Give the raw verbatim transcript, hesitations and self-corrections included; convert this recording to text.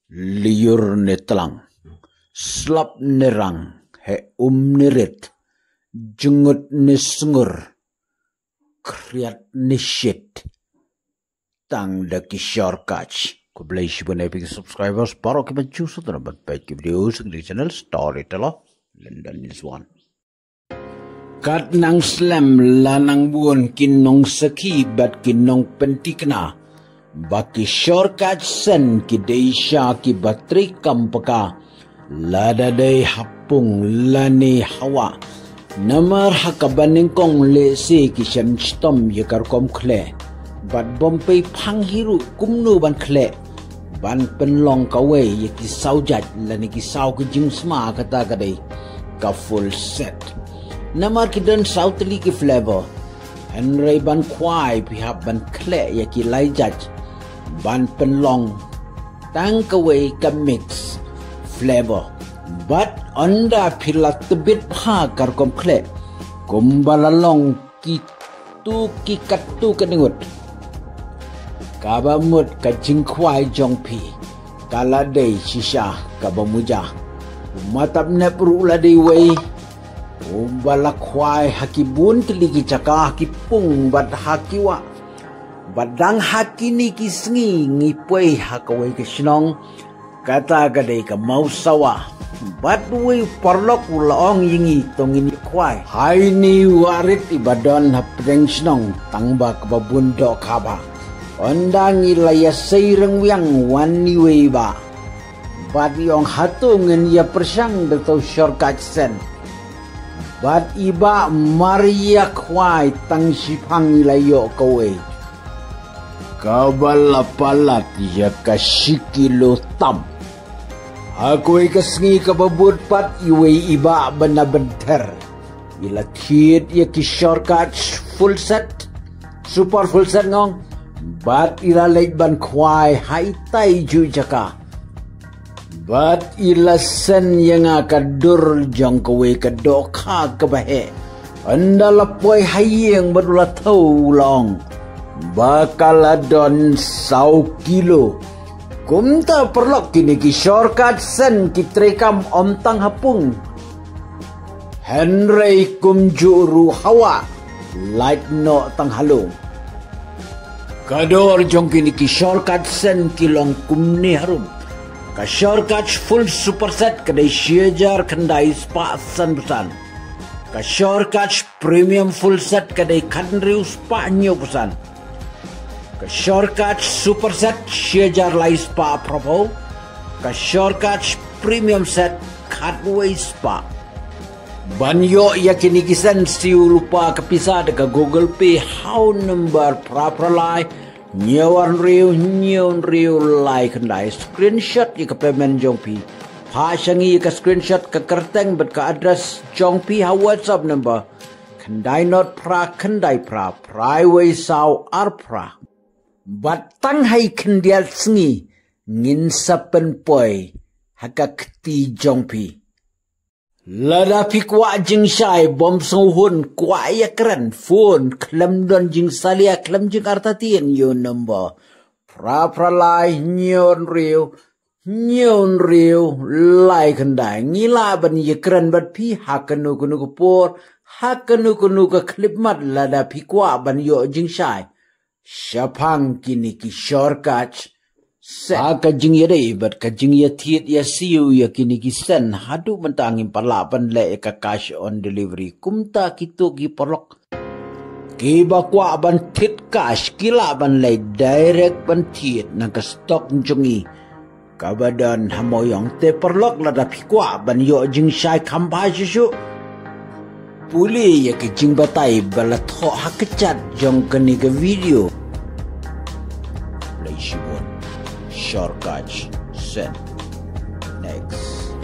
Liur ne tlang, slap ne rang, he um ne rit, jngut ne sngur, khriat ne shit. Tang da ki shortcuts. Khublei shibun ïa phi ki subscribers baroh kiba ju sngewtynnat ban peit ki video sha kane ka channel Storyteller London News One. Kat nang slem la nang bun ki nongsakhi bad ki nongpyntikna ba ki shortcut sen ki dei sha kiba trei kam paka, lada dei ha pung lane ha wah. Namar ha kaba nyngkong lehse ki shem shitom ïa ka rukom khleh bad bym pei phang hi ruh kumno ban khleh ban pynlong kawei ïa ki saw jait lane ki saw ki jingsma, kata ka dei ka full set. Namar ki don saw tylli ki flavor, hynrei ban khwai phi hap ban khleh ïa ki lai jait ban pynlong tang kawei ka mix flavor. Bad ynda phi la tbit bha ka rukom khleh kumba la long kitu ki katto katne ngut, kaba mut ka jingkhwai jong phi ka la dei shisha kaba muja. U matap nep ruh la dei wei uba la khwai ha ki bun tylli ki jaka, ha ki pung bad ha ki wah. Bad dang ha kine ki sngi ngi poi ha kawei ka shnong, kata ka dei ka Mawsawa. Bad uwei u paralok u la ong ïa ngi, to ngin ïa khwai ha ine i wah rit iba don hapdeng shnong, tang ba kaba bun dohkha bha. Ynda ngi la ïasei ryngwiang wan iwei i bah bad i ong, hato ngin ïa pyrshang da uto u shortcut sen? Bad i bah mar ïa khwai tang shiphang i la ïoh kawei kaba la palat ïa ka shi kilo tam. Ha kawei ka sngi kaba bud pat, iwei i bah ba na bynta i la thied ïa ki shortcut full set, super full set nga ong, bad i la leit ban khwai ha itai i jaka. Bad i la send ïa nga ka dur jong kawei ka dohkha kaba heh. Ynda la poi ha ïing bad u la thew, u la ong ba ka la don saw kilo. Kumta paralok, kine ki shortcut sen ki trei kam ym tang ha pung, hynrei kumjuh ruh ha wah, lait noh tang ha lum. Ka dor jong kine ki shortcut sen ki long kumne harum. Ka shortcut full super set ka dei shi hajar khyndai spah sanphew san. Ka shortcut premium full set ka dei khathynriew spah hynñiewphew san. Ka shortcut super set shi hajar lai spah phraphew. Ka shortcut premium set khatwei spah. Ban ïoh ïa kine ki sen, siew lypa ka pisa da ka Google Pay ha u number phra phra lai hynñiew ar hynriew hynñiew hynriew lai khyndai. Screenshot ïa ka payment jong phi. Phah sha ngi ïa ka screenshot, ka kyrteng bad ka address jong phi ha WhatsApp number khyndai not phra khyndai phra phra wei saw ar phra. Bad tang ha i khyndiat sngi ngin sa pynpoi ha ka kti jong phi. Lada phi kwah jingshai bym sngewhun, kwah ïakren, phone, khlem don jingsalia, khlem jingartatien, ïa u number phra phra lai hynñiew hynriew hynñiew hynriew lai khyndai. Ngi lah ban ïakren bad phi ha kano kano ka por, ha kano kano ka khyllipmat, lada phi kwah ban ïoh jingshai shaphang kine ki shortcut sen. Ha ka jingïadei bad ka jingïathied ïasiew ïa kine ki sen, haduh mynta ngim pat lah ban leh ïa ka cash on delivery. Kumta kito ki paralok kiba kwah ban thied cash ki lah ban leit direct ban thied na ka stock jong ngi kaba don ha Mawiong. Te paralok, lada phi kwah ban ïoh jingshai kham bha shuh shuh, pule ïa ka jingbatai ba la thoh ha ka chat jong kane ka video. Khublei shibun. Shortcut sen. Next.